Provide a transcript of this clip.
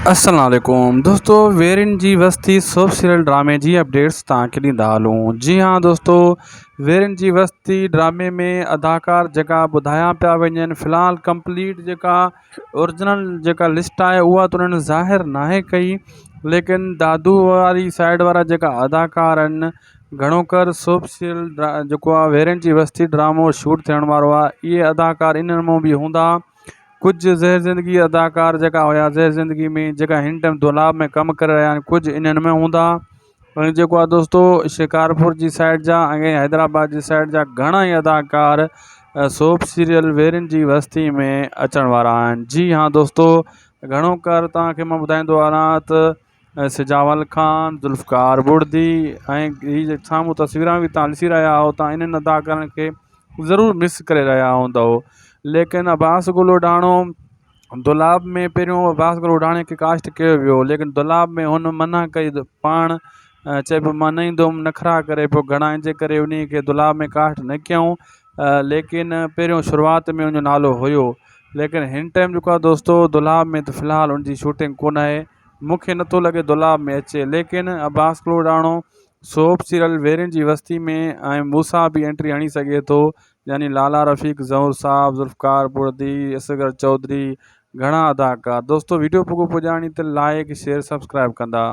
السلام عليڪم دوستو ويرين جي وستي سوپ سيريل ڊرامي جي اپڊيٽس توهان کي ڏيندا هلون جي ها دوستو ويرين جي وستي ڊرامي ۾ اداڪار جيڪا ٻڌايا پيا وڃن في الحال ڪمپليٽ جيڪا اورجنل جيڪا لسٽ آهي اها ته انهن ظاهر ناهي ڪئي ليڪن دادو واري سائيڊ وارا جيڪا اداڪار آهن گهڻو ڪر سوپ سيريل جيڪو آهي ويرين جي وستي ڊرامو شوٽ ٿيڻ وارو آهي اهي اداڪار انهن مان به هوندا ڪجهه زهر زندگي اداڪار جيڪا هيا زهر زندگي ۾ جيڪا هن ٽائيم دولاب ۾ ڪم ڪري رهيا آهن ڪجهه انهن ۾ هوندا ۽ جيڪو آهي دوستو شڪارپور جي سائيڊ جا ۽ حيدرآباد جي سائيڊ جا گهڻا ئي اداڪار سوپ سيريل ويرين جي وستي ۾ اچڻ وارا آهن جي ها دوستو گهڻو ڪر توهان کي مان ٻڌائيندو هلان ته سجاول خان، ذوالفقار بڙدي ۽ هي سامهون تصويران به توهان ڏسي رهيا آهيو ته انهن اداڪارن کي ضرور مس ڪري رهيا هوندؤ ليڪن عباس گل اوڍاڻو دولاب ۾ پهريون عباس گل اوڍاڻي کي ڪاسٽ ڪيو ويو ليڪن دولاب ۾ هن منع ڪئي پاڻ چئي پيو مان نه ايندم نخرا ڪري پيو گهڻا ان جي ڪري انهي کي دولاب ۾ ڪاسٽ نه ڪيائون ليڪن پهريون شروعات ۾ ان جو نالو هيو ليڪن هن ٽائيم جيڪو آهي دوستو دولاب ۾ ته في الحال ان جي شوٽنگ ڪونه آهي مون کي نٿو لڳي دولاب ۾ اچي ليڪن عباس ڪلوڙاڻو سوپ سيريل ويرين جي وستي ۾ ۽ موسيٰ به انٽري هڻي سگهي ٿو يعني لالا رفيق زهور صاحب ذوالفقار بڙدي اصغر چوڌري گهڻا اداڪار دوستو ويڊيو پڳو پڄاڻي ته لائيڪ شيئر سبسڪرائب ڪندا.